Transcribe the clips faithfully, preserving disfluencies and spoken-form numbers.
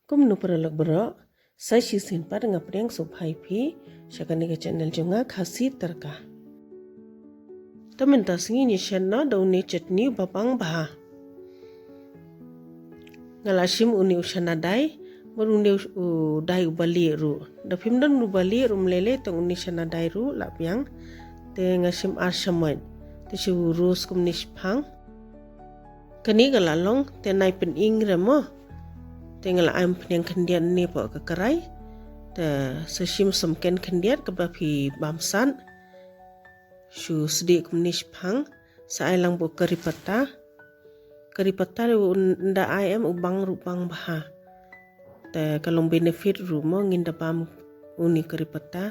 Kumno paralok baroh, sa shisien pat nga pdiang sngewbha ïa phi sha kane ka channel jong nga, Khasi Tadka. Te mynta sngi ngi shet noh da une u chutney uba bang bha. Nga la shim une u chana dai bad une u dai uba lieh ruh. Da phim don uba lieh ruh ym lei lei, tang une chana dai ruh la biang. Te nga shim ar shamoit, te shu roast kumne shiphang. Kane ka la long te nai pynieng re mo. Te nga la ai umphniang khyndiat ne hapoh ka karai. Te sa shim samken khyndiat kaba phi bam sat. Shu sdieh kumne shiphang. Sa ai lang bad kari patta. Kari patta ruh ynda ai em u bang ruh bang bha. Te ka long benefit ruh mo, ngin da bam une kari patta.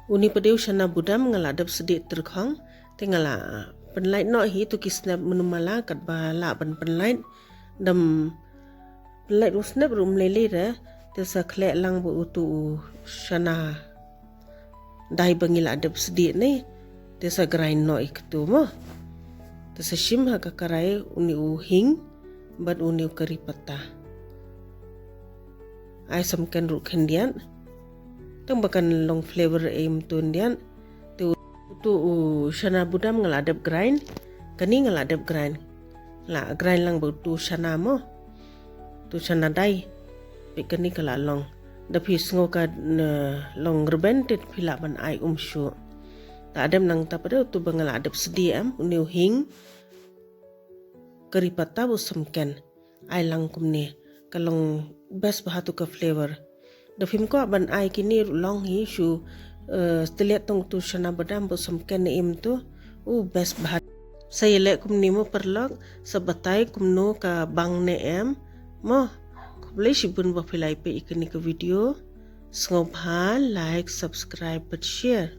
Une pat de u chana badam nga la dep sdieh tyrkhong, te nga la pynlait noh hi tu ki snep mynumala katba lah ban pynlait. Dam pynlait u snep ruh ym lei lei re, te sa khleh lang bad utu u chana dai ba ngi la dep sdieh ne, te sa grind noh ïa katu mo. Te sa shim ha ka karai une u hing bad une u kari patta. Ai samken ruh khyndiat. Tang ba kan long flavor em tu khyndiat. Te utu u chana badam nga la dep grind. Kane nga la dep grind. La grind lang bad utu u chana mo. Tu chana dai. Peit kane ka la long. Da phi sngew ka long rben te phi lah ban ai um shuh. Te hadien nangta pat de utu ba nga la dep sdieh em, une u hing, kari patta bad samken. Ai lang kumne, ka long best bha tu ka flavor. Da phim kwah ban ai kine ruh long hi, shu, eh, tylliat tang tu chana badam bad samken ne em tu. U best bha. Sa ïaleh kumne mo paralok, sa batai kumno ka bang ne em mo. Khublei shibun ba phi la ïa peit ïa kane ka video. Sngewbha like, subscribe bad share.